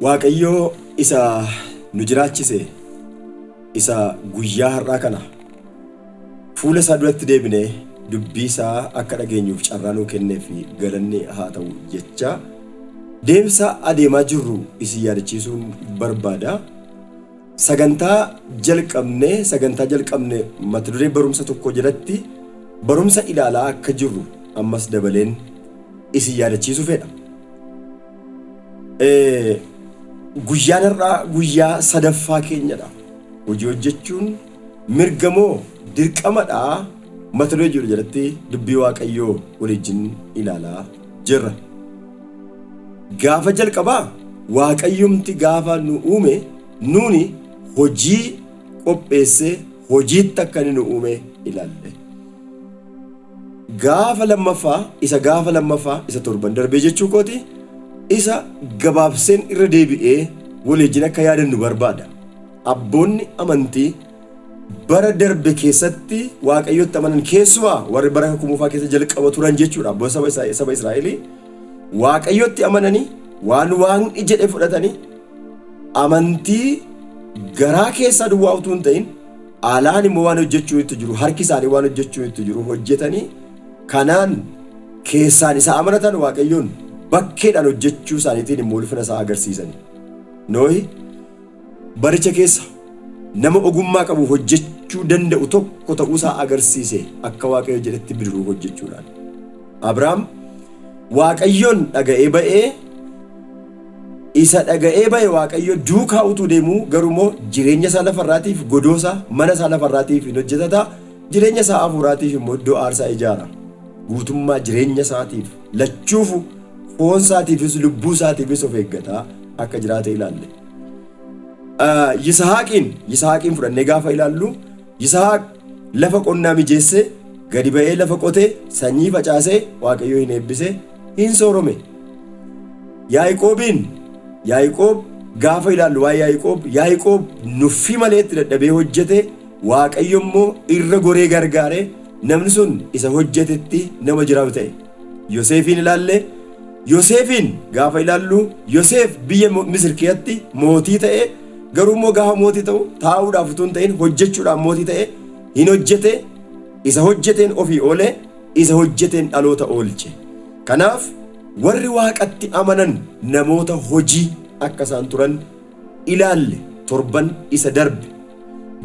Waaqayyoo isa nu jiraachise isa guyyaa har'aa kana fuula isaa duratti deebinee dubbii isaa akka dhageenyuuf carraa nuu kenneef galanni haa ta'u jecha deemsa adeemaa jirru isin yaadachiisuun barbaada. Sagantaa jalqabne sagantaa jalqabne mata duree barumsa tokko jalatti barumsa ilaalaa akka jirru ammas dabaleen isin yaadachiisuu fedha. Guyyaan har'aa guyyaa sadaffaa keenyadha. Hojii hojjechuun mirga moo dirqamadha mata duree jedhu jalatti dubbii Waaqayyoo waliin ilaalaa jirra. Gaafa jalqabaa Waaqayyumti gaafa nu uume nuuni hojii qopheessee hojiitti akka inni nu uume ilaalle. Gaafa lammaffaa isa gaafa lammaffaa isa torban darbee jechuu kooti isa gabaabseen irra deebi'ee waliin akka yaadannu barbaada. Abboonni amantii bara darbe keessatti Waaqayyotti amanan keessumaa warri bara kakuu moofaa keessa jalqaba turan jechuudha. Abboon saba Israa'elii Waaqayyotti amananii waan Waaqni jedhe fudhatanii amantii garaa keessaa duwwaa utuu hin ta'in alaan immoo waan hojjechuu itti jiru harki isaanii waan hojjechuu itti jiru hojjetanii kanaan keessaan isa amanatan Waaqayyoon bakkeedhaan hojjechuu isaaniitiin immoo ulfina isaa agarsiisani. Nohi baricha keessa nama ogummaa qabu hojjechuu danda'u tokko ta'uusaa agarsiise akka Waaqayyo jedhetti bidiruu hojjechuudhaan. Abrahaam Waaqayyoon dhaga'ee ba'ee isa dhaga'ee ba'e Waaqayyo duukaa utuu deemuu garumoo jireenya isaa lafarraatiif godoo isaa mana isaa lafarraatiif hin hojjetata jireenya isaa hafuuraatiif immoo iddoo aarsaa ijaara. Guutummaa jireenya isaatiif lachuufu foon isaatiifis lubbuu isaatiifis of eeggataa akka jiraate ilaalle. Yisahaaqiin fudhannee gaafa ilaallu Yisahaaq lafa qonnaa mijeessee gadi ba'ee lafa qotee sanyii facaasee Waaqayyo hin eebbise hin soorome. Yaa'iqoob gaafa ilaallu waa'ee Yaa'iqoob nuffii malee itti dadhabee hojjete Waaqayyo immoo irra goree gargaare namni sun isa hojjetetti nama jiraatu ta'e. Yoseefiin ilaalle Yoseefiin gaafa ilaallu Yoseef biyya Misir keessatti mootii ta'e garuu immoo gaafa mootii ta'u taa'uudhaaf utuu hin ta'in hojjechuudhaan mootii ta'e hin hojjete isa hojjeteen ofii oole isa hojjeteen dhaloota oolche. Kanaaf warri Waaqatti amanan namoota hojii akka isaan turan ilaalle torban isa darbe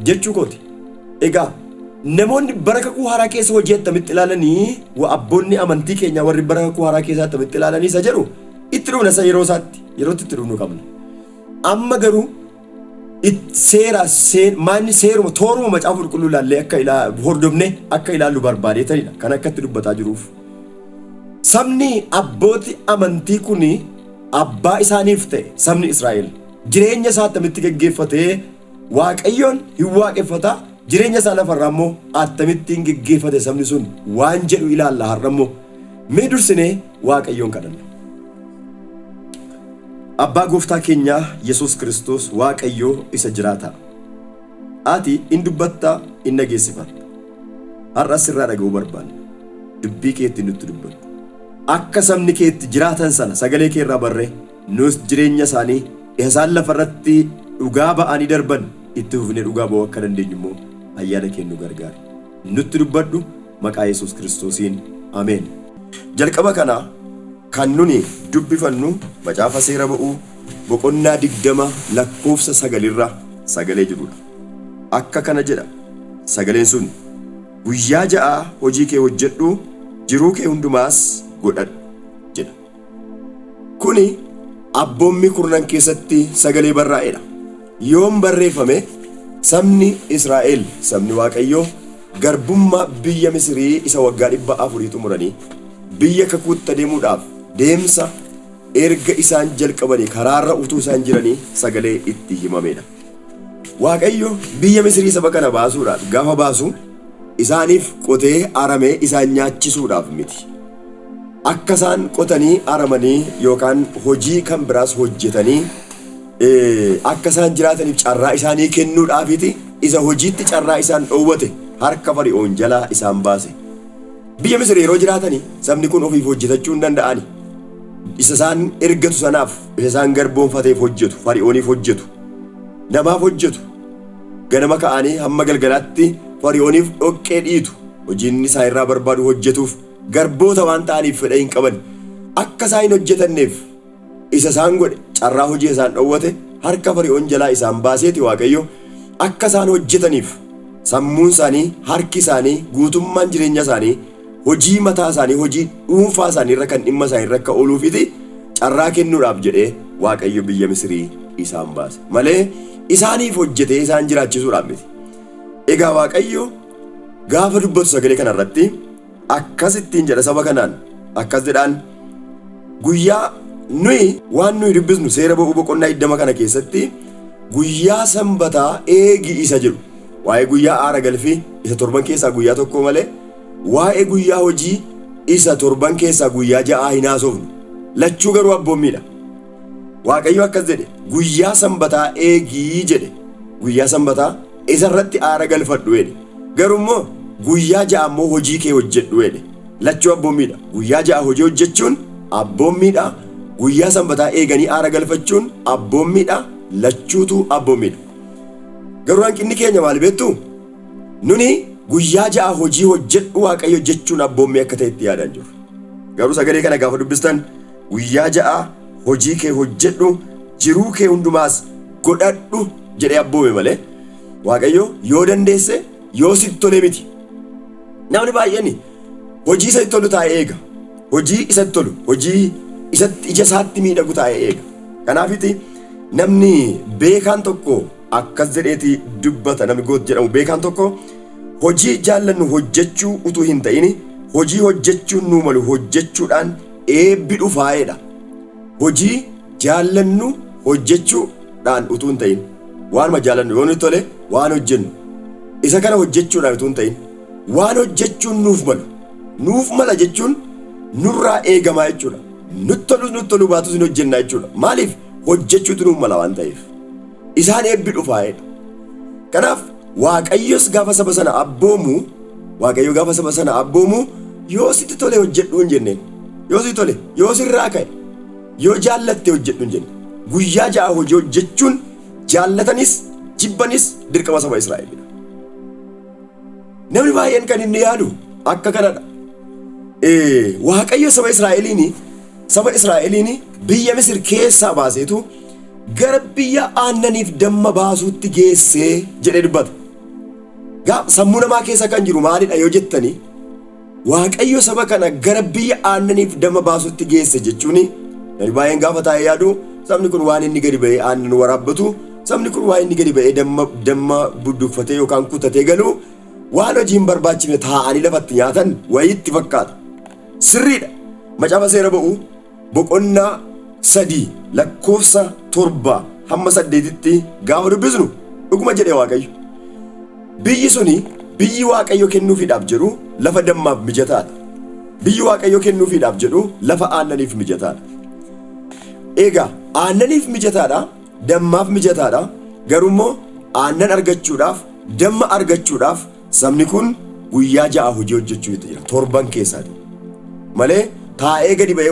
jechuu kooti. Egaa namoonni bara kakuu haaraa keessa hojii attamitti ilaalanii abboonni amantii keenyaa warri bara kakuu haaraa keessa attamitti ilaalanii isa jedhu itti dhufna isa yeroo isaatti yerootti itti dhufnu qabna. Amma garuu seera maanni seeruma tooruma macaafa qulqulluu ilaallee akka hordofne akka ilaallu barbaadeetanidha kan akkatti dubbataa jiruuf. Sabni abbooti amantii kun abbaa isaaniif ta'e sabni Israa'el jireenya isaa attamitti geggeeffatee Waaqayyoon hin waaqeffata jireenya isaa lafarraa immoo akkamittiin geggeeffate sabni sun waan jedhu ilaalla har'a immoo mee dursinee Waaqayyoon kadhanna. Abbaa gooftaa keenyaa Yesuus Kiristoos Waaqayyoo isa jiraataa. Ati in dubbatta in dhageessifatta. Har'as sirraa dhaga'uu barbaanna. Dubbii keetti nutti dubbadhu. Akka sabni keetti jiraatan sana sagalee kee irraa barree nus jireenya isaanii isa isaan lafarratti dhugaa ba'anii darban itti fufnee dhugaa ba'uu akka dandeenyu immoo ayyaana kee nu gargaari. Nutti dubbadhu maqaa Yesuus Kiristoosiin Ameen. Jalqaba kana kan nuni dubbifannu macaafa seera ba'uu boqonnaa 20 lakkoofsa 9 irra sagalee jirudha. Akka kana jedha sagaleen sun guyyaa 6 hojii kee hojjedhu jiruu kee hundumaas godhadhu jedha. Kuni abboommii kurnan keessatti sagalee barraa'edha. Yoom barreeffame? Sabni Israa'el sabni Waaqayyoo garbummaa biyya Misirii isa waggaa 400 xumuranii biyya kakuutti adeemuudhaaf deemsa erga isaan jalqabanii karaarra utuu isaan jiranii sagalee itti himamedha. Waaqayyo biyya Misirii saba kana baasuudhaaf gaafa baasu isaaniif qotee aramee isaan nyaachisuudhaaf miti. Akka isaan qotanii aramanii yookaan hojii kan biraas hojjetanii akka isaan jiraataniif carraa isaanii kennuudhaafiti isa hojiitti carraa isaan dhoowwate harka Fari'oon jalaa isaan baase. Biyya Misir yeroo jiraatanii sabni kun ofiif hojjetachuu hin danda'ani. Isa isaan ergatu sanaaf, isa isaan garboonfateef hojjetu, Fari'ooniif hojjetu, namaaf hojjetu. Ganama ka'anii hamma galgalaatti Fari'ooniif dhoqqee dhiitu. Hojiin isaan irraa barbaadu hojjetuuf garboota waan ta'aniif fedha hin qaban. Akka isaan hin hojjetanneef isa isaan godhe, carraa hojii isaan dhowwate, harka Fari'oon jalaa isaan baaseeti Waaqayyo akka isaan hojjetaniif sammuun isaanii, harki isaanii, guutummaan jireenya isaanii hojii mataa isaanii, hojii dhuunfaa isaanii irra kan dhimma isaanii irra akka ooluufiti carraa kennuudhaaf jedhee Waaqayyo biyya Misirii isaan baase malee isaaniif hojjetee isaan jiraachisuudhaaf miti. Egaa Waaqayyo gaafa dubbatu sagalee kana irratti akkasittiin jedha saba kanaan, akkas jedhaan: guyyaa nuyi waan nuyi dubbisnu seera ba'uu boqonnaa 20 kana keessatti guyyaa sanbataa eegi isa jedhu, waa'ee guyyaa aara galfii isa torban keessaa guyyaa tokko malee waa'ee guyyaa hojii isa torban keessaa guyyaa 6 hin haasofnu. Lachuu garuu abboommiidha. Waaqayyo akkas jedhe, guyyaa sanbataa eegii jedhe, guyyaa sanbataa isa irratti aara galfadhu jedhe, garuu immoo guyyaa 6 immoo hojii kee hojjedhu jedhe. Lachuu abboommiidha. Guyyaa 6 hojii hojjechuun abboommiidha. Guyyaa sanbataa eeganii aara galfachuun abboommiidha. Lachuutu abboommiidha. Garuu hanqinni keenya maal beektu? Nuni guyyaa 6 hojii hojjedhu Waaqayyo jechuun abboommii akka ta'etti yaadaan jiru. Garuu sagalee kana gaafa dubbistan guyyaa 6 hojii kee hojjedhu, jiruu kee hundumaas godhadhu jedhee abboome malee Waaqayyo yoo dandeesse yoo sitti tole miti. Namni baay'een hojii isatti tolu taa'ee eega. Hojii isatti tolu, hojii isatti ija isaatti miidhagu taa'ee eega. Kanaafiti namni beekaan tokko akkas jedheeti dubbata, namni Goot jedhamu beekaan tokko hojii jaallannu hojjechuu utuu hin ta'in hojii hojjechuun nuu malu hojjechuudhaan eebbi dhufaa'eedha. Hojii jaallannu hojjechuudhaan utuu hin ta'in waanuma jaallannu yoo nutti tole waan hojjennu isa kana hojjechuudhaan utuu hin ta'in waan hojjechuun nuuf malu, nuuf mala jechuun nurraa eegamaa jechuudha. Nutti tolus nutti toluu baatus hin hojjennaa jechuudha. Maaliif? Hojjechuutu nuuf mala waan ta'eef. Isaan eebbi dhufaa'edha. Kanaaf Waaqayyos gaafa saba sana abboomu, Waaqayyo gaafa saba sana abboomu yoo sitti tole hojjedhu hin jenneen. Yoo sitti tole, yoo sirraa ka'e, yoo jaallatte hojjedhu hin jenne. Guyyaa 6 hojii hojjechuun jaallatanis jibbanis dirqama saba Israa'elidha. Namni baay'een kan inni yaadu akka kanadha. Waaqayyo saba Israa'eliin biyya Misir keessaa baaseetu gara biyya aannaniif damma baasuutti geessee jedhee dubbata. Sammuu namaa keessa kan jiru maalidha yoo jettanii, Waaqayyo saba kana gara biyya aannaniif damma baasuutti geesse jechuun namni baay'een gaafa taa'ee yaadu sabni kun waan inni gadi ba'ee aannan waraabbatu, sabni kun waan inni gadi ba'ee damma budduuqfatee yookaan kutatee galu waan hojii hin barbaachifne taa'anii lafatti nyaatan wayiitti fakkaata. Sirriidha. Macaafa seera ba'uu boqonnaa 3 lakkoofsa 7 hamma 8tti gaafa dubbisnu dhuguma jedhe Waaqayyo. Biyyi suni biyyi Waaqayyo kennuufiidhaaf jedhu lafa dammaaf mijataadha. Biyyi Waaqayyo kennuufiidhaaf jedhu lafa aannaniif mijataadha. Egaa aannaniif mijataadha, dammaaf mijataadha. Garuu immoo aannan argachuudhaaf, damma argachuudhaaf sabni kun guyyaa 6 hojii hojjechuu itti jira. Torban keessaati. Malee taa'ee gadi ba'ee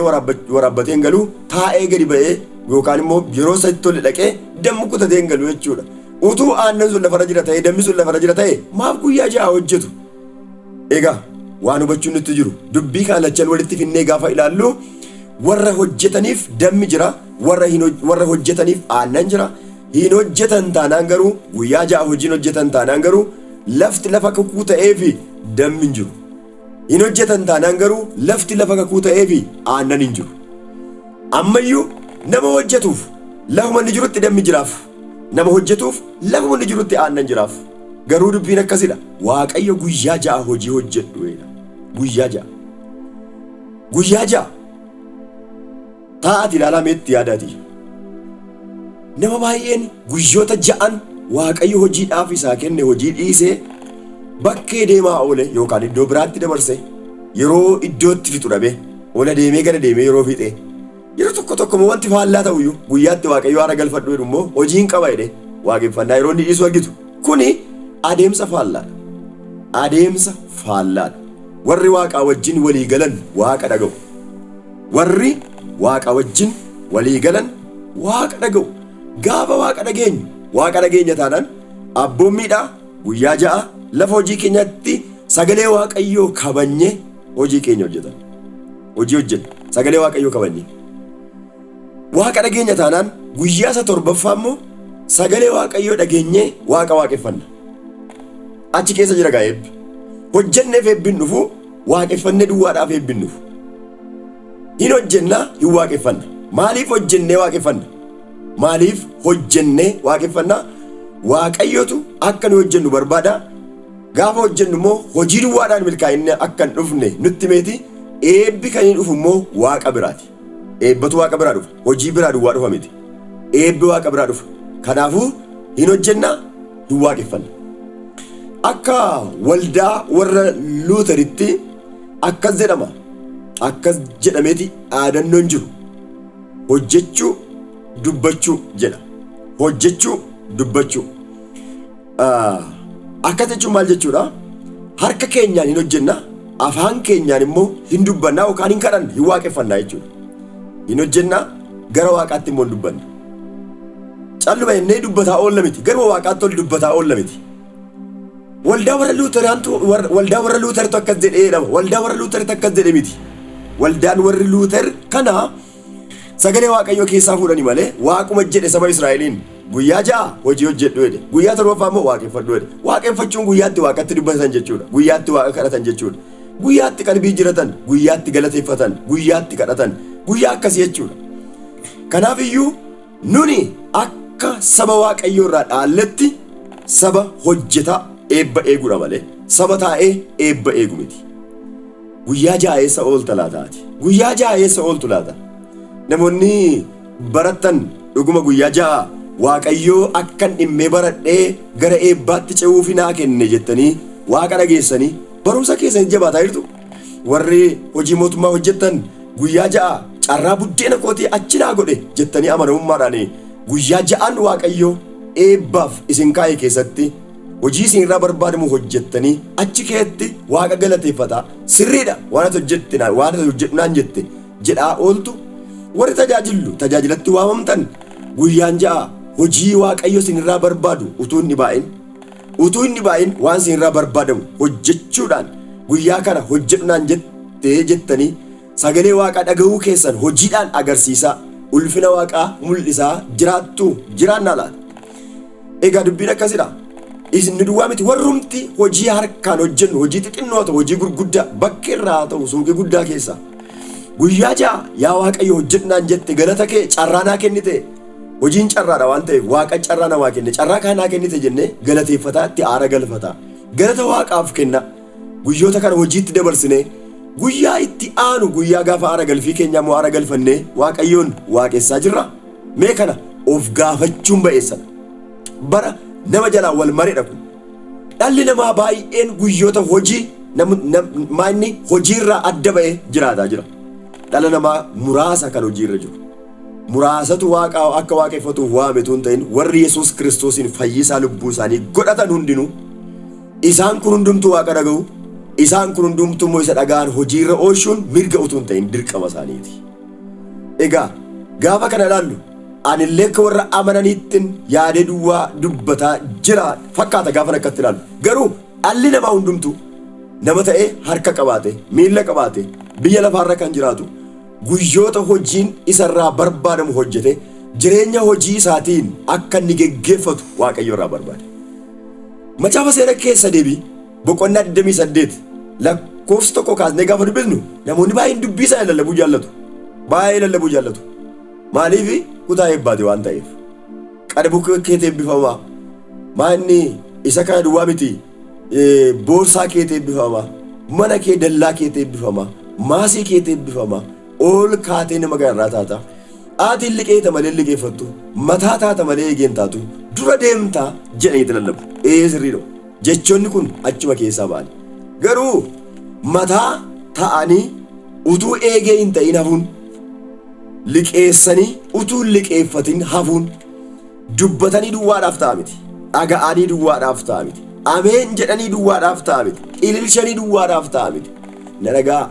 waraabbatee hin galu, taa'ee gadi ba'ee yookaan immoo yeroo isatti tole dhaqee damma kutatee hin galu jechuudha. Utuu aannan sun lafarra jira ta'ee, dammi sun lafarra jira ta'ee maaf guyyaa 6 hojjetu? Egaa waan hubachuun nutti jiru dubbii kana lachan walitti finnee gaafa ilaallu warra hojjetaniif dammi jira, warra hojjetaniif aannan jira. Hin hojjetan taanaan garuu guyyaa 6 hojiin hojjetan taanaan garuu lafti lafa kakuu ta'eefi dammi hin jiru. Hin hojjetan taanaan garuu lafti lafa kakuu ta'eefi aannan hin jiru. Ammayyuu nama hojjetuuf lafuma inni jirutti dammi jiraaf. Nama hojjetuuf lafuma inni jirutti aannan jiraaf. Garuu dubbiin akkasidha. Waaqayyo guyyaa 6 hojii hojjedhu jedha. Guyyaa 6. Guyyaa 6. Taa'aati ilaalaa meetti yaadaati. Nama baay'een guyyoota 6 Waaqayyo hojiidhaaf isaa kenne hojii dhiisee bakkee deemaa oole yookaan iddoo biraatti dabarse yeroo iddootti fixu dhabe ola deemee gara deemee yeroo fixe yeroo tokko tokko immoo wanti faallaa ta'uyyuu guyyaatti Waaqayyo haara galfadhu jedhu immoo hojiin qaba jedhee waaqeffannaa yeroo inni dhiisu argitu. Kuni adeemsa faallaadha. Adeemsa faallaadha. Warri Waaqaa wajjin walii galan Waaqa dhaga'u. Warri Waaqa wajjin walii galan Waaqa dhaga'u. Gaafa Waaqa dhageenyu, Waaqa dhageenya taanaan abboommiidha guyyaa 6 lafa hojii keenyatti sagalee Waaqayyoo kabajnee hojii keenya hojjetan. Hojii hojjenna. Sagalee Waaqayyoo kabajnee. Waaqa dhageenya taanaan guyyaa isa torbaffaa immoo sagalee Waaqayyoo dhageenyee Waaqa waaqeffanna. Achi keessa jira gaa eebbi. Hojjenneef eebbi hin dhufu, waaqeffannee duwwaadhaaf eebbi hin dhufu. Hin hojjennaa, hin waaqeffanna. Maaliif hojjennee waaqeffanna? Maaliif hojjennee waaqeffanna? Waaqayyotu akka nu hojjennu barbaada. Gaafa hojjennu immoo hojii duwwaadhaan milkaa'inni akka hin dhufne nutti meeti. Eebbi kan inni dhufu immoo Waaqa biraati. Eebbatu Waaqa biraa dhufa. Hojii biraa duwwaa dhufa miti. Eebbi Waaqa biraa dhufa. Kanaafuu hin hojjennaa, hin waaqeffanna. Akka waldaa warra Luuteritti akkas jedhama. Akkas jedhameeti dhaadannoon jiru. Hojjechuu, dubbachuu jedha. Hojjechuu, dubbachuu. Akkas jechuun maal jechuudha? Harka keenyaan hin hojjenna, afaan keenyaan immoo hin dubbanna yookaan hin kadhanna, hin waaqeffanna jechuudha. Hin hojjenna, gara Waaqaatti immoo hin dubbanna. Calluma jennee dubbataa oolla miti, garuma Waaqaatti ol dubbataa oolla miti. Waldaa warra Luuteraantu waldaa warra Luutertu akkas jedhee jedhama. Waldaa warra Luutertu akkas jedhe miti. Waldaan warri Luuter kana sagalee Waaqayyoo keessaa fuudhani malee Waaquma jedhe saba Israa'eliin guyyaa 6 hojii hojjedhu jedhe. Guyyaa torbaffaa immoo waaqeffadhu jedhe. Waaqeffachuun guyyaatti Waaqatti dubbatan jechuudha. Guyyaatti Waaqa kadhatan jechuudha. Guyyaatti qalbii jiratan, guyyaatti galateeffatan, guyyaatti kadhatan, guyyaa akkasii jechuudha. Kanaaf iyyuu nuni akka saba Waaqayyoo irraa dhaalletti saba hojjetaa eebba eeguudha malee saba taa'ee eebba eegu miti. Guyyaa 6 eessa oolta laata ati? Guyyaa 6 eessa ooltu laata? Namoonni barattan dhuguma guyyaa 6 Waaqayyoo akkan dhimmee baradhee gara eebbaatti ce'uufi naa kenne jettanii Waaqa dhageessanii barumsa keessanii jabaataa jirtu? Warri hojii mootummaa hojjettan guyyaa 6 carraa buddeena kootii achi naa godhe jettanii amanamummaadhaan guyyaa 6n Waaqayyoo eebbaaf isin kaa'e keessatti hojii isin irraa barbaadamu hojjettanii achi keetti Waaqa galateeffataa, sirriidha waan ati hojjette waan ati hojjedhu naan jette jedhaa ooltu. Warri tajaajillu tajaajilatti waamamtan guyyaan 6 hojii Waaqayyo isin irraa barbaadu utuu hin dhibaa'in utuu hin dhibaa'in waan isin irraa barbaadamu hojjechuudhaan guyyaa kana hojjedhu naan jette jettanii sagalee Waaqaa dhaga'uu keessan hojiidhaan agarsiisaa ulfina Waaqaa mul'isaa jiraattu jiraannaa laata? Egaa dubbiin akkasidha. Isin nu duwwaa miti warrumti hojii harkaan hojjennu hojii xixinnoo haa ta'u hojii gurguddaa bakka irraa haa ta'u suuqii guddaa keessa. Guyyaa 6 yaa Waaqayyo hojjedhu jette galata kee carraa naa kennite. Hojiin carraadha waan ta'eef Waaqa carraa namaa kenne carraa kaan naa kennite jennee galateeffataa itti aara galfataa. Galata Waaqaaf kenna. Guyyoota kana hojiitti dabarsinee guyyaa itti aanu guyyaa gaafa aara galfii keenyaa immoo aara galfannee Waaqayyoon waaqessaa jirra. Mee kana of gaafachuun ba'eessadha. Bara nama jalaa wal mareedha kun. Dhalli namaa baay'een guyyoota hojii maanni hojiirraa adda ba'ee jiraataa jira. Dhala namaa muraasa kan hojiirra jiru. Muraasatu Waaqa akka waaqeffatuuf waame utuu hin ta'in warri Yesuus Kiristoosiin fayyisaa lubbuu isaanii godhatan hundinuu isaan kun hundumtuu Waaqa dhaga'u. Isaan kun hundumtuu immoo isa dhaga'an hojiirra oolchuun mirga utuu hin ta'in dirqama isaaniiti. Egaa gaafa kana ilaallu anillee akka warra amananiittin yaadee duwwaa dubbataa jira fakkaata gaafa akkatti ilaallu. Garuu dhalli namaa hundumtuu nama ta'ee harka qabaate miilla qabaate biyya lafaarra kan jiraatu guyyoota hojiin isarraa barbaadamu hojjete jireenya hojii isaatiin akka inni geggeeffatu Waaqayyo irraa barbaada. Macaafa Seera Keessa Deebii boqonnaa 28 lakkoofsa 1 kaasnee gaafa dubbisnu namoonni baay'een dubbii sana lallabuu jaallatu. Baay'ee lallabuu jaallatu. Maaliif? Kutaa eebbaati waan ta'eef. Qadabuu keetii eebbifamaa. Maanni isa kana duwwaa miti. Boorsaa keetii eebbifamaa. Mana kee dallaa keetii eebbifamaa. Maasii keetii eebbifamaa. Ol kaatee nama gararraa taata. Ati liqeeta malee liqeeffattu. Mataa taata malee eegeen taatu. Dura deemtaa jedhanii lallabu. Ee sirriidha. Jechoonni kun achuma keessaa ba'an. Garuu mataa ta'anii utuu eegee hin ta'in hafuun, liqeessanii utuu hin liqeeffatin hafuun, dubbatanii duwwaadhaaf ta'a miti. Dhaga'anii duwwaadhaaf ta'a miti. Ameen jedhanii duwwaadhaaf ta'a miti. Ililchanii duwwaadhaaf ta'a miti. Na dhagaa,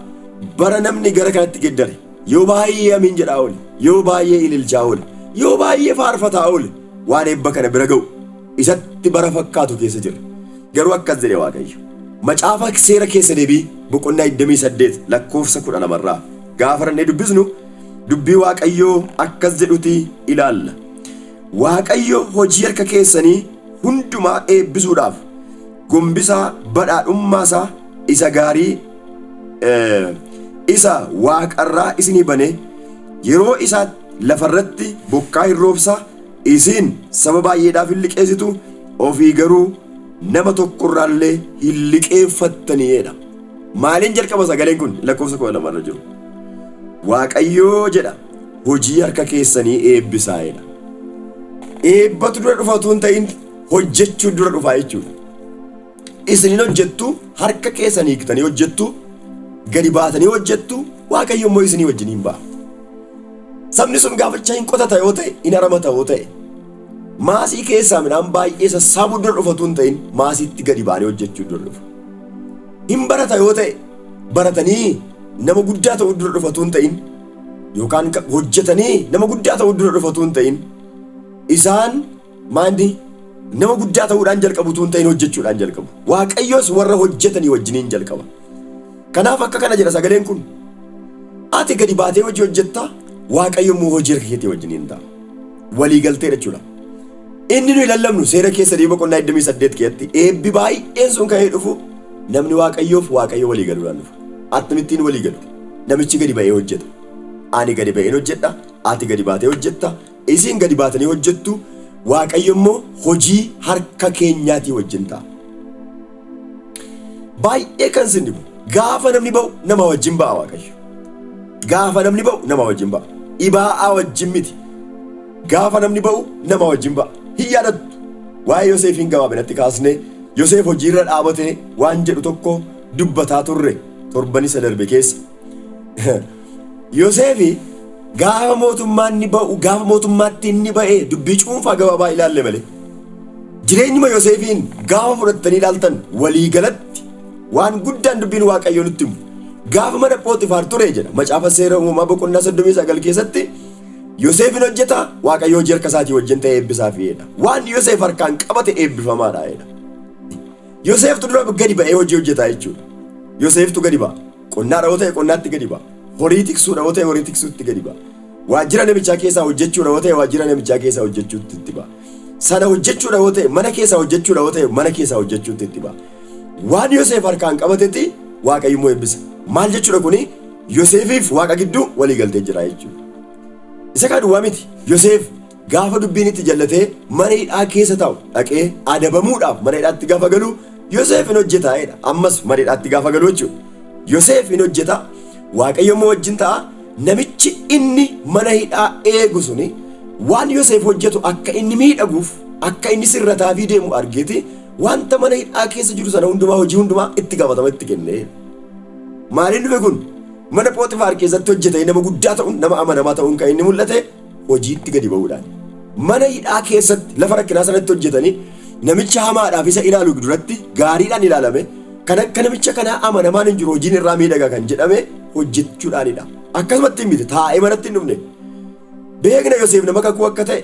bara namni gara kanatti geddare yoo baay'ee amiin jedhaa oole, yoo baay'ee ililchaa oole, yoo baay'ee faarfataa oole, waan eebba kana bira ga'u isatti bara fakkaatu keessa jira. Garuu akkas jedhe Waaqayyo. Macaafa seera keessa deebii boqonnaa 28 lakkoofsa 12 irraa gaafa rannee dubbisnu dubbii Waaqayyoo akkas jedhuti ilaalla. Waaqayyo hojii harka keessanii hundumaa eebbisuudhaaf gombisaa badhaadhummaasaa isa gaarii isa waaqarraa isinii banee yeroo isaa lafarratti bokkaa hin roobsaa, isin saba baay'eedhaaf hin liqeessitu, ofii garuu nama tokkorraallee hin liqeeffattaniidha. Maaliin jalqaba sagaleen kun lakkoofsa 12 irra jiru? Waaqayyoo jedha hojii harka keessanii eebbisaa'edha. Eebbatu dura dhufa utuu hin ta'in hojjechuu dura dhufaa jechuudha. Isin hojjettu, harka keessanii hiiktanii hojjettu, gadi baatanii hojjettu, Waaqayyo immoo isinii wajjiniin ba'a. Sabni sun gaafachaa hin qotata yoo ta'e, hin haramata yoo ta'e, maasii keessaa midhaan baay'ee sassaabuu dura dhufa utuu hin ta'in maasiitti gadi ba'anii hojjechuu dura dhufa. Hin barata yoo ta'e, baratanii nama guddaa ta'uu dura dhufa utuu hin ta'in, yookaan hojjetanii nama guddaa ta'uu dura dhufa utuu hin ta'in, isaan maanni nama guddaa ta'uudhaan jalqabu utuu hin ta'in hojjechuudhaan jalqabu. Waaqayyos warra hojjetanii wajjiniin jalqaba. Kanaaf akka kana jedha sagaleen kun. Ati gadi baatee hojii hojjettaa, Waaqayyo immoo hojii harka keetii wajjiniin ta'a. Walii galtee jechuudha. Inni nuyi lallabnu seera keessa deebii boqonnaa 28 keessatti eebbi baay'een sun ka'ee dhufu namni Waaqayyoof Waaqayyo walii galuudhaan dhufa. Akkamittiin walii galu? Namichi gadi ba'ee hojjeta. Ani gadi ba'een hojjedha, ati gadi baatee hojjetta, isin gadi baatanii hojjettu, Waaqayyo immoo hojii harka keenyaatii wajjin ta'a. Baay'ee kan sin dhibu gaafa namni ba'u nama wajjin ba'a Waaqayyo. Gaafa namni ba'u nama wajjin ba'a. Dhibaa'aa wajjin miti. Gaafa namni ba'u nama wajjin ba'a. Hin yaadattu. Waa'ee Yoseefiin gabaabinatti kaasnee Yoseef hojiirra dhaabatee waan jedhu tokko dubbataa turre torban isa darbe keessa. Yoseefi gaafa mootummaan inni ba'u, gaafa mootummaatti inni ba'e dubbii cuunfaa gabaabaa ilaalle malee. Jireenyuma Yoseefiin gaafa fudhattanii ilaaltan walii galatti waan guddaan dubbiin Waaqayyoo nutti himu. Gaafa mana Phooxifaar ture jedha macaafa seera uumamaa boqonnaa 39 keessatti Yoseefin hojjeta, Waaqayyo hojii harka isaatii wajjin ta'e eebbisaa fi jedha. Waan Yoseef harkaan qabate eebbifamaadha jedha. Yoseeftu dura gadi ba'ee hojii hojjetaa jechuudha. Yoseeftu gadi ba'a. Qonnaadha yoo ta'e qonnaatti gadi ba'a. Horii tiksuudha yoo ta'e horii tiksuutti gadi ba'a. Waajjira namichaa keessaa hojjechuudha yoo ta'e waajjira namichaa keessaa hojjechuutti itti ba'a. Sana hojjechuudha yoo ta'e mana keessaa hojjechuudha yoo ta'e mana keessaa hojjechuutti itti ba'a. Waan Yoseef harkaan qabatetti Waaqayyo immoo eebbisa. Maal jechuudha kuni? Yoseefiif Waaqa gidduu walii galtee jira jechuudha. Isa kaa duwwaa miti. Yoseef gaafa dubbiin itti jallatee mana hidhaa keessa taa'u dhaqee adabamuudhaaf mana hidhaatti gaafa galu Yoseef hin hojjetaa jedha. Ammas mana hidhaatti gaafa galu jechuudha. Yoseef hin hojjeta, Waaqayyo immoo wajjin ta'a. Namichi inni mana hidhaa eegu suni waan Yoseef hojjetu akka inni miidhaguuf akka inni sirrataafii deemu argeeti wanta mana hidhaa keessa jiru sana hundumaa, hojii hundumaa itti gaafatama itti kenne. Maaliin dhufe kun? Mana Phooxifaar keessatti hojjetee nama guddaa ta'uun, nama amanamaa ta'uun kan inni mul'ate hojiitti gadi ba'uudhaan. Mana hidhaa keessatti lafa rakkinaa sanatti hojjetanii namicha hamaadhaaf isa ilaalu duratti gaariidhaan ilaalame, kan akka namicha kanaa amanamaan hin jiru, hojiin irraa miidhaga kan jedhame hojjechuudhaanidha. Akkasumatti hin miti, taa'ee manatti hin dhufne. Beekna Yoseef nama kakuu akka ta'e,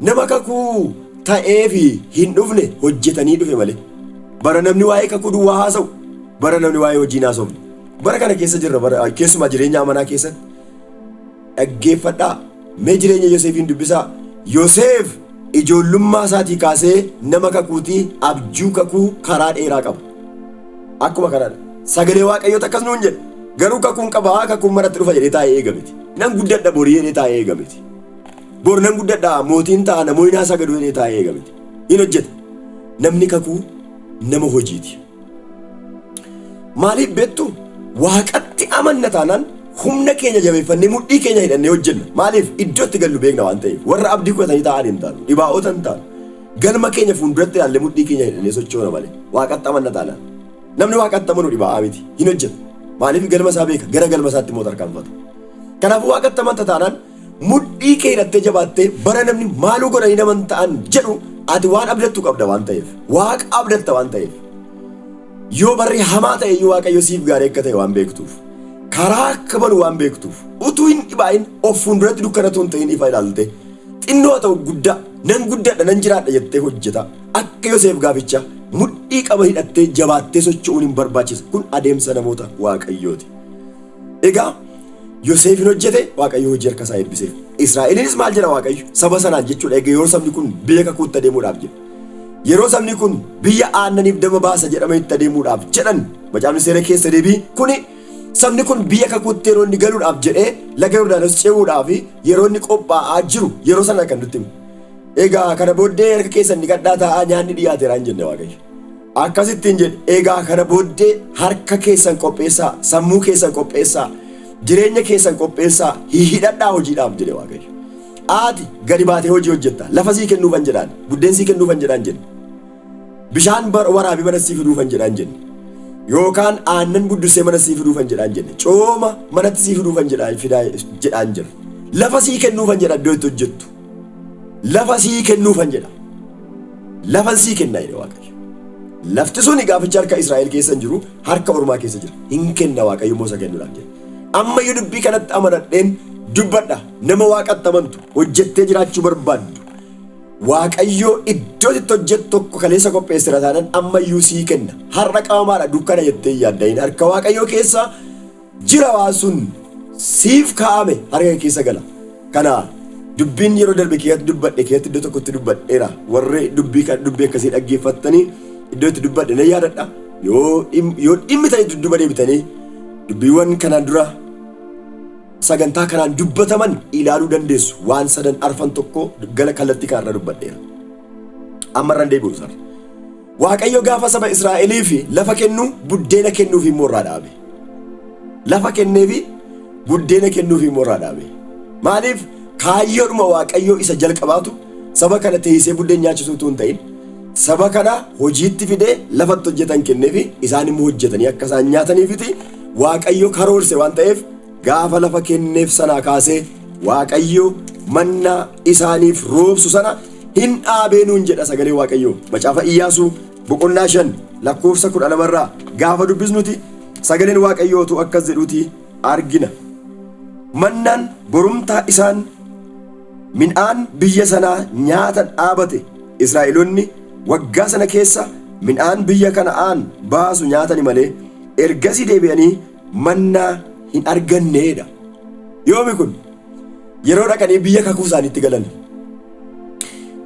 nama kakuu ta'ee fi hin dhufne, hojjetanii dhufe malee. Bara namni waa'ee kakuu duwwaa haasa'u, bara namni waa'ee hojii haasofne. Bara kana keessa jirra, bara keessumaa jireenya amanaa keessatti. Dhaggeeffadhaa, mee jireenya Yoseefiin dubbisaa. Yoseef ijoollummaa isaatii kaasee nama kakuutii, abjuu kakuu karaa dheeraa qaba. Akkuma kanaadha. Sagalee Waaqayyoota akkas nuun jedha. Garuu kakuun qabaa, kakuun manatti dhufa jedhee taa'ee eega miti. Nan guddadha borii jedhee taa'ee eega miti. Bor nan guddadha, mootiin ta'a, namoonni naa sagadu jedhee taa'ee eega miti. Hin hojjeta. Namni kakuu nama hojiiti. Maaliif beektu? Waaqatti amanna taanaan humna keenya jabeeffannee mudhii keenya hidhannee hojjenna. Maaliif? Iddoo itti gallu beekna waan ta'eef. Warra abdii kutatanii taa'an hin taanu. Dhibaa'ota hin taanu. Galma keenya fuulduratti ilaallee mudhii keenya hidhannee sochoona malee. Waaqatti amanna taanaan. Namni waaqatti amanu dhibaa'aa miti. Hin hojjetu. Maaliif? Galma isaa beeka. Gara galma isaatti immoo tarkaanfata. Kanaafuu waaqatti amanta taanaan mudhii kee hidhattee jabaattee, bara namni maaluu godhanii naman ta'an jedhu, ati waan abdattu qabda waan ta'eef. Waaqa abdatta waan ta'eef. Yoo barri hamaa ta'e iyyuu Waaqayyo siif gaarii akka ta'e waan beektuuf, karaa akka banu waan beektuuf, utuu hin dhibaa'in of fuulduratti dukkana utuu hin ta'in ifa ilaalte, xinnoo haa ta'u guddaa, nan guddadha nan jiraadha jettee hojjeta. Akka Yoseef gaaficha mudhii qaba hidhattee jabaattee socho'uun hin barbaachisa. Kun adeemsa namoota Waaqayyooti. Egaa Yoseefin hojjete Waaqayyo hojii harka isaa eebbiseef. Israa'eliinis maal jedha Waaqayyo? Saba sanaan jechuudha. Egaa yeroo sabni kun biyya kakuutti adeemuudhaaf jedhu. Yeroo sabni kun biyya aannaniif dama baasa jedhamanitti adeemuudhaaf jedhan macaafni seera keessa deebii kuni sabni kun biyya kakuutti yeroo inni galuudhaaf jedhee laga Yordaanos ce'uudhaaf yeroo inni qophaa'aa jiru yeroo sana kan nutti himu. Egaa kana booddee harka keessan dhiqadhaa taa'aa nyaanni dhiyaateera hin jenne Waaqayyo. Akkasittiin jedhe egaa kana booddee harka keessan qopheessaa, sammuu keessan qopheessaa, jireenya keessan qopheessaa, hihidhadhaa hojiidhaaf jedhe Waaqayyo. Ati gadi baatee hojii hojjetta. Lafa sii kennuufan jedhaan, buddeen sii kennuufan jedhaan jenne. Bishaan waraabii mana sii fiduufan jedhaan jenne. Yookaan aannan buddusee mana sii fiduufan jedhaan jenne. Cooma manatti sii fiduufan jedhaan fidaa jedhaan jira. Lafa sii kennuufan jedha iddoo itti hojjettu. Lafa sii kennuufan jedha. Lafan sii kenna jedhe Waaqayyo. Lafti suni gaaficha harka Israa'el keessa hin jiru, harka ormaa keessa jira. Hin kenna Waaqayyo immoo isa kennuudhaaf jedhe. Amma iyyuu dubbii kanatti amanadheen dubbadha. Nama Waaqatti amantu, hojjettee jiraachuu barbaaddu. Waaqayyo iddoo itti hojjettu tokko kaleessa qopheessera taanaan amma iyyuu sii kenna. Har'a qabamaadha dukkana jettee hin yaaddayin. Harka Waaqayyoo keessa jira waan sun siif kaa'ame harka kee keessa gala. Kana dubbiin yeroo darbe keessatti dubbadhe keessatti iddoo tokkotti dubbadheera. Warri dubbii kan dubbii akkasii dhaggeeffattanii iddoo itti dubbadhe nan yaadadha. Yoo dhimmi ta'e dudduuba deebitanii dubbiiwwan kanaan dura sagantaa kanaan dubbataman ilaaluu dandeessu. Waan sadan arfan tokko gala kallattii kanarra dubbadheera. Amma irraan deebi'u isarra. Waaqayyo gaafa saba Israa'eliif lafa kennu buddeena kennuuf immoo irraa dhaabe. Lafa kenneefi buddeena kennuuf immoo irraa dhaabe. Maaliif kaayyoodhuma Waaqayyoo isa jalqabaatu saba kana teessee buddeen nyaachisuu utuu hin ta'in saba kana hojiitti fidee lafatti hojjetan kenneefi isaan immoo hojjetanii akka isaan nyaataniifiti Waaqayyo karoorse waan ta'eef gaafa lafa kenneef sanaa kaasee Waaqayyo manna isaaniif roobsu sana hin dhaabee nuun jedha sagalee Waaqayyoo. Macaafa Iyyaasuu boqonnaa 5 lakkoofsa 12 irraa gaafa dubbisnuti sagaleen Waaqayyootu akkas jedhuti argina. Mannaan borumtaa isaan midhaan biyya sanaa nyaatan dhaabate. Israa'eloonni waggaa sana keessa midhaan biyya Kana'aan baasu nyaatani malee ergasii deebi'anii mannaa hin arganneedha. Yoomi kun yeroo dhaqanii biyya kakuu isaaniitti galan.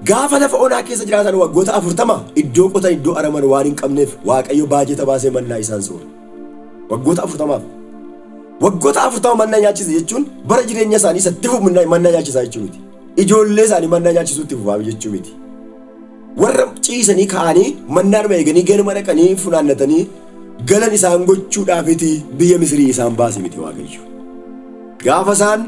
Gaafa lafa onaa keessa jiraatan waggoota 40 iddoo qotan iddoo araman waan hin qabneef Waaqayyo baajeta baasee mannaa isaan soore. Waggoota 40f. Waggoota 40 mannaa nyaachise jechuun bara jireenya isaanii isa itti fufu mannaa nyaachisaa jechuu miti. Ijoollee isaanii mannaa nyaachisuu itti fufaa jechuu miti. Warra ciisanii ka'anii mannaadhuma eeganii ganama dhaqanii funaannatanii galan isaan gochuudhaafiti biyya Misirii isaan baase miti Waaqayyo. Gaafa isaan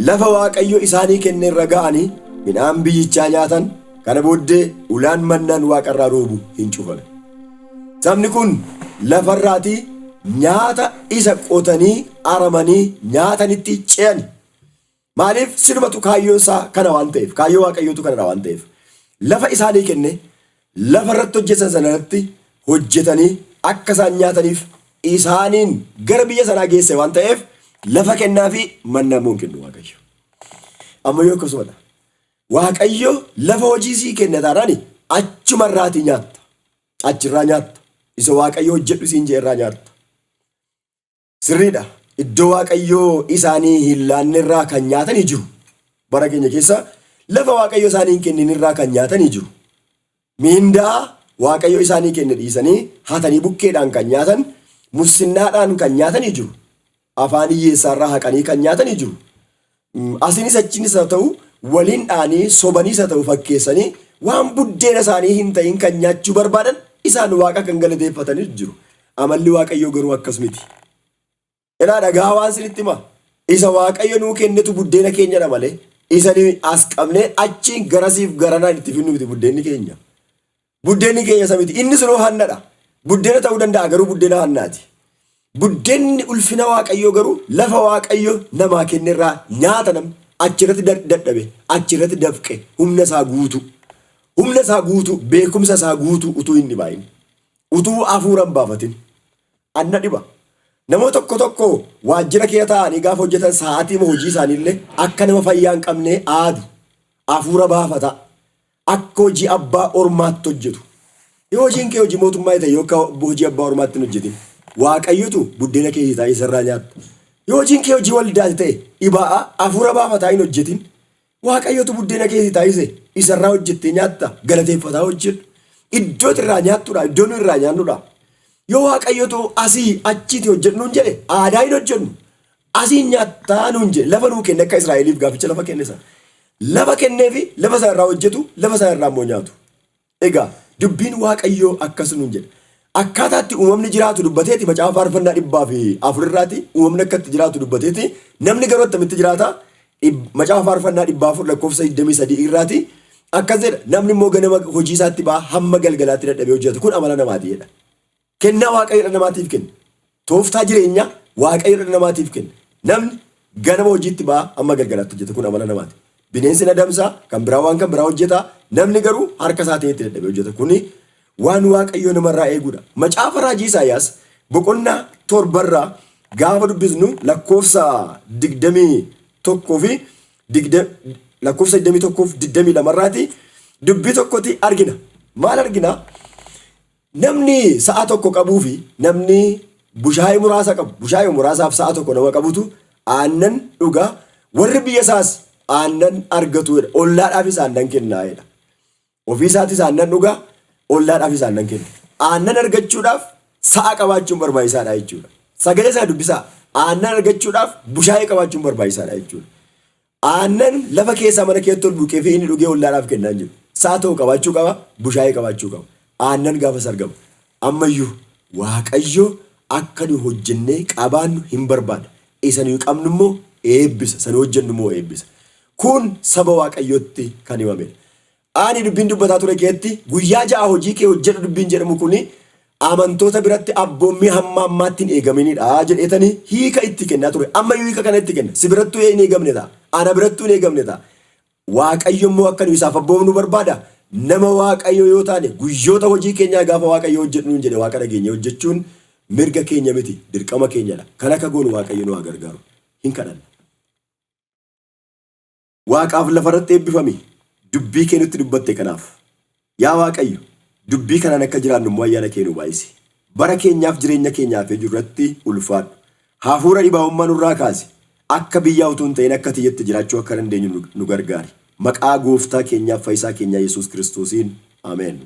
lafa Waaqayyo isaanii kenne irra ga'anii midhaan biyyichaa nyaatan kana booddee ulaan mannaan waaqarraa roobu hin cufame. Sabni kun lafarraatii nyaata isa qotanii aramanii nyaatanitti ce'ani. Maaliif silumatu kaayyoon isaa kana waan ta'eef, kaayyoo Waaqayyootu kanadha waan ta'eef. Lafa isaanii kenne lafa irratti hojjetan sana irratti hojjetanii akka isaan nyaataniif isaaniin gara biyya sanaa geesse waan ta'eef lafa kennaa fi mannaa immoo hin kennu Waaqayyo. Ammayyuu akkasumadha. Waaqayyo lafa hojii sii kenna taanaan achuma irraatii nyaatta. Achirraa nyaatta. Isa Waaqayyo hojjedhu siin jedhe irraa nyaatta. Sirriidha. Iddoo Waaqayyo isaanii hin laanne irraa kan nyaatanii jiru. Bara keenya keessa lafa Waaqayyo isaanii hin kennin irraa kan nyaatanii jiru. Miindaa Waaqayyo isaanii kenne dhiisanii hatanii bukkeedhaan kan nyaatan, mussinnaadhaan kan nyaatanii jiru. Afaan hiyyeessaarraa haqanii kan nyaatanii jiru. Asinis achinis haa ta'u waliin dha'anii sobaniis haa ta'u fakkeessanii waan buddeena isaanii hin ta'in kan nyaachuu barbaadan isaan Waaqa kan galateeffatanis jiru. Amalli Waaqayyoo garuu akkas miti. Ilaa dhagaa waan sinitti hima. Isa Waaqayyo nuu kennetu buddeena keenyadha malee isa nuyi as qabnee achiin garasiif garanaan itti finnu miti buddeenni keenya. Buddeenni keenya isa miti. Inni sunuu hannadha. Buddeena ta'uu danda'a garuu buddeena hannaati. Buddeenni ulfina Waaqayyoo garuu lafa Waaqayyo namaa kennerraa nyaata namni achirratti dadhabe, achirratti dafqe humna isaa guutuu. Humna isaa guutuu, beekumsa isaa guutuu utuu hin dhibaa'in. Utuu hafuura hin baafatin. Anna dhiba. Namoota tokko tokko waajjira keessa taa'anii gaafa hojjetan sa'aatii hojii isaaniillee akka nama fayyaa hin qabne aadu. Hafuura baafata. Akka hojii abbaa ormaatti hojjetu. Yoo hojiin kee hojii mootummaa ta'e yookaan hojii abbaa ormaatti hin hojjetin. Waaqayyotu buddeena kee taa'ee isarraa nyaatta. Yoo hojiin kee hojii waldaati ta'e dhibaa'aa hafuura baafataa hin hojjetin. Waaqayyotu buddeena kee taa'ise isarraa hojjettee nyaatta galateeffataa hojjedhu. Iddoo irraa nyaattudha iddoo nu irraa nyaannudha. Yoo Waaqayyotu asii achiiti hojjedhu nuun jedhe aadaa hin hojjennu. Asii nyaattaa nuun jedhe lafa nuu kenne akka Israa'eliif gaaficha lafa kenne sana. Lafa kenneefi lafa sana irraa hojjetu lafa sana irraa immoo nyaatu. Egaa dubbiin Waaqayyoo akkas nuun jedha. Akkaataatti uumamni jiraatu dubbateeti macaafa faarfannaa 104 irraati uumamni akka itti jiraatu dubbateeti namni garuu attamitti jiraata macaafa faarfannaa 400 lakkoofsa 23 irraati akkas jedha namni immoo ganama hojii isaatti ba'a hamma galgalaatti dadhabee hojjeta kun amala namaati jedha. Kennaa Waaqayyo dhala namaatiif kenne. Tooftaa jireenyaa Waaqayyo dhala namaatiif kenne. Namni ganama hojiitti ba'a hamma galgalaatti hojjeta kun amala namaati. Bineensi na adamsa kan biraa waan kan biraa hojjeta namni garuu harka isaatiin itti dadhabee hojjeta kuni waan Waaqayyo namarraa eeguudha. Macaafa raajii Isaayyaas boqonnaa torbarraa gaafa dubbisnu lakkoofsa 21 fi lakkoofsa 21 fi 22 irraati dubbii tokkoti argina. Maal argina? Namni sa'a tokko qabuu fi namni bushaayee muraasa qabu, bushaayee muraasaaf sa'a tokko nama qabutu aannan dhuga, warri biyya isaas aannan argatu jedha. Ollaadhaafis aannan kennaa jedha. Ofii isaatis aannan dhuga, ollaadhaafis aannan kenna. Aannan argachuudhaaf sa'a qabaachuun barbaachisaadha jechuudha. Sagalee isaa dubbisaa. Aannan argachuudhaaf bushaayee qabaachuun barbaachisaadha jechuudha. Aannan lafa keessaa mana keetti ol buqee fi inni dhugee ollaadhaaf kennaa hin jiru. Sa'a ta'u qabaachuu qaba, bushaayee qabaachuu qaba. Aannan gaafas argama. Ammayyuu Waaqayyo akka nu hojjennee qabaannu hin barbaada. Isa nuyi qabnu immoo eebbisa, isa nu hojjennu immoo eebbisa. Kun saba Waaqayyootti kan himamedha. Ani dubbiin dubbataa ture keetti guyyaa 6 hojii kee hojjedhu dubbiin jedhamu kuni amantoota biratti abboommii hamma ammaatti hin eegaminidha jedheetanii hiika itti kennaa ture. Ammayyuu hiika kana itti kenna. Si birattuu hin eegamne ta'a. Ana birattuu hin eegamne ta'a. Waaqayyo immoo akka nu isaaf abboomnu barbaada. Nama Waaqayyo yoo taane guyyoota hojii keenyaa gaafa Waaqayyo hojjedhu nuun jedhe Waaqa dhageenye hojjechuun mirga keenya miti dirqama keenyadha. Kan akka goonu Waaqayyo nu haa gargaaru. Hin kadhanna. Waaqaaf lafarratti eebbifami dubbii kee nutti dubbatte kanaaf. Yaa Waaqayyo, dubbii kanaan akka jiraannu immoo ayyaana kee nuu baay'isi. Bara keenyaaf jireenya keenya hafee jiru irratti ulfaadhu. Hafuura dhibaa'ummaa nurraa kaasi. Akka biyyaa utuu hin ta'in akka tiyyatti jiraachuu akka dandeenyu nu gargaari. Maqaa Gooftaa keenyaaf Fayyisaa keenyaa Yesuus Kiristoosiin. Ameen.